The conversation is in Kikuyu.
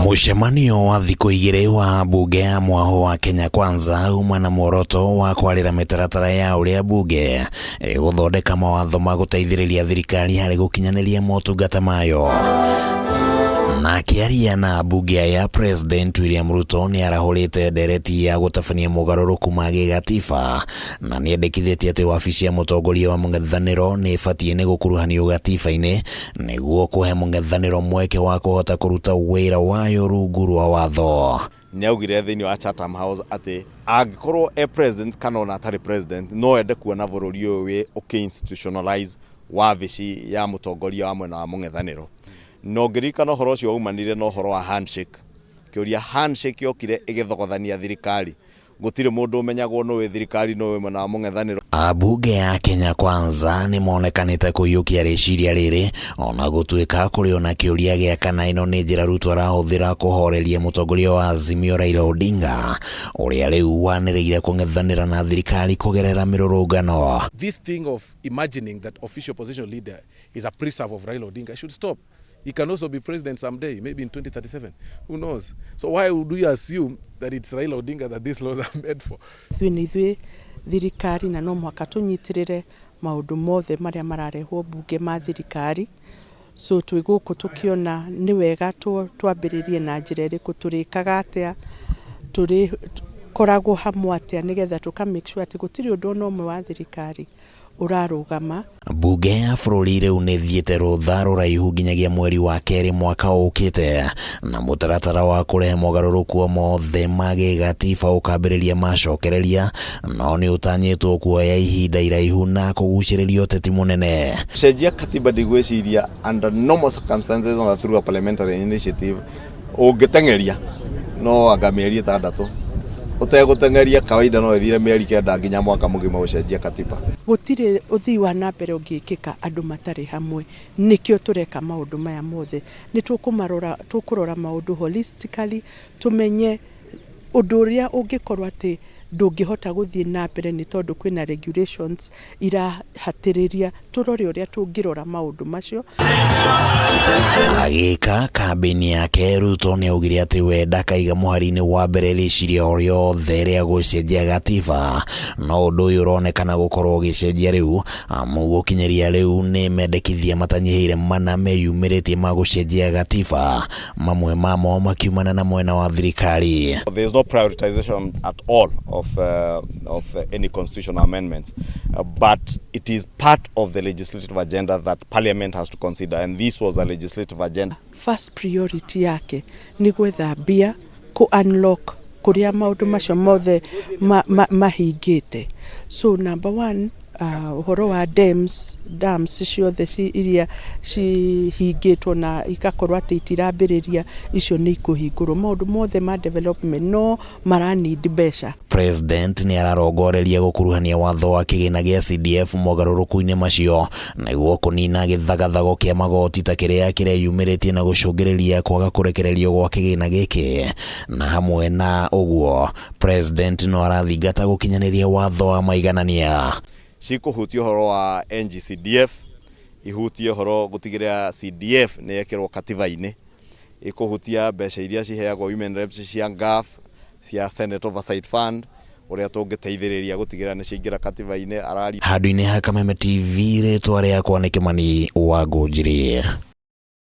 Mũcemanio wa thikũ 2 wa mbunge ya mwaho wa Kenya Kwanza uma na muoroto wa kwarĩra mĩtaratara ya ũrĩa mbunge ĩgũthondeka mawatho ma gũteithĩrĩria thirikari harĩ gũkinyanĩria motungata mayo. Na akĩaria na mbunge aya, President William Ruto nĩ arahũrĩte ndereti ya gũtabania mogarũrũku ma gĩgatiba na nĩendekithĩtie atĩ wabici ya mũtongoria wa mũng'ethanĩro nĩ ĩbatiĩ nĩ gũkuruhanio gatiba-inĩ nĩguo kũhe mũng'ethanĩro mweke wa kũhota kũruta wĩra wayo rungu rwa watho. Nĩ augire thĩinĩ wa Chatham House atĩ angĩkorwo e president kana ona atarĩ president, no ende kuona bũrũri ũyũ wĩ ũkĩ-institutionalize wabici ya mũtongoria wa mwena wa mũng'ethanĩro. Na ũngĩririkana, ũhoro ũcio waumanire na ũhoro wa handshake. Kĩũria, handshake yokire ĩgĩthogothania thirikari, gũtirĩ mũndũ ũmenyagwo nũ wĩ thirikari, nũ wĩ mwena wa mũng'ethanĩro. Ambunge ya Kenya Kwanza nĩ monekanĩte kũiyũkia rĩciria rĩrĩ, ona gũtuĩka kũrĩ ona kĩũria gĩa kana ĩno nĩ njĩra Ruto arahũthĩra kũhoreria mũtongoria wa Azimio Raila Odinga, ũrĩa rĩu wanĩrĩire kũng'ethanĩra na thirikari kũgerera mĩrũrũngano. This thing of imagining that official opposition leader is a preserve of Raila Odinga should stop. He can also be president someday, maybe in 2037. Who knows? So why would we assume that it's Raila Odinga that these laws are made for? Ithuĩ nĩ ithuĩ thirikari na no mũhaka tũnyitĩrĩre maũndũ mothe marĩa mararehwo mbunge ma thirikari. So twĩ gũkũ tũkĩona nĩ wega twambĩrĩrie na njĩra ĩrĩkũ, tũrĩkaga atĩa, tũrĩkoragwo hamwe atĩa, nĩgetha tũka make sure atĩ gũtirĩ ũndũ ona ũmwe wa thirikari ũrarũgama. Mbunge ya bũrũri rĩu nĩ ĩthiĩte rũtha rũraihu nginyagia mweri wa kerĩ mwaka ũkĩte, na mũtaratara wa kũrehe mogarũrũku mothe ma gĩgatiba ũkambĩrĩria macokereria, no nĩ ũtanyĩtwo kuoya ihinda iraihu na kũgucĩrĩria ũteti mũnene. Cenjia katiba, ndigwĩciria under normal circumstances ona through a parliamentary initiative ũngĩteng'eria no anga mĩeri 6. Ũtegũteng'eria kawaida no ĩthire mĩeri 9 nginya mwaka mũgima gũcenjia katiba. Gũtirĩ ũthii wa na mbere ũngĩkĩka andũ matarĩ hamwe. Nĩkĩo tũreka maũndũ maya mothe. Nĩ tũkũmarora, tũkũrora maũndũ holistically, tũmenye ũndũ ũrĩa ũngĩkorwo atĩ ndũngĩhota gũthiĩ na mbere nĩ tondũ kwĩna regulations irahatĩrĩria, tũrore ũrĩa tũngĩrora maũndũ macio. Agĩka kambĩini yake, Ruto nĩ augire atĩ we ndakaiga mũhari-inĩ wa mbere rĩciria o rĩothe rĩa gũcenjia gatiba, no ũndũ ũyũ ũronekana gũkorwo ũgĩcenjia rĩu, amu gũkinyĩria rĩu nĩ mendekithia matanyihĩire 4 meyumĩrĩtie ma gũcenjia gatiba, mamwe mamo makiumana na mwena wa thirikari. There is no prioritization at all of any constitutional amendments, but it is part of the legislative agenda that Parliament has to consider, and this was a legislative agenda. First priority yake nĩ gwetha mbia kũ unlock kũrĩa maũndũ macio mothe mahingĩte. So number one, ũhoro wa dams ciothe iria cihingĩtwo na igakorwo atĩ itirambĩrĩria, icio nĩ ikũhingũrwo. Maũndũ mothe ma development no mara need mbeca. President nĩ ararongoreria gũkuruhania watho wa kĩgĩna gĩa CDF mogarũrũku-inĩ macio nĩguo kũnina gĩthagathago kĩa magoti ta kĩrĩa kĩreyumĩrĩtie na gũcũngĩrĩria kwaga kũrekererio gwa kĩgĩna gĩkĩ. Na hamwe na ũguo, President no arathingata gũkinyanĩria watho wa maiganania. Cikũhutia ũhoro wa NGCDF, ihutie ũhoro gũtigĩrĩra CDF nĩ yekĩrwo katiba-inĩ, ĩkũhutia mbeca iria ciheagwo women reps cia NGAAF, cia Senate Oversight Fund, ũrĩa tũngĩteithĩrĩria gũtigĩrĩra nĩ ciaingĩra katiba-inĩ arari. Handũ-inĩ ha Kameme TV, rĩtwa rĩakwa nĩ Kĩmani wa Ngũnjiri.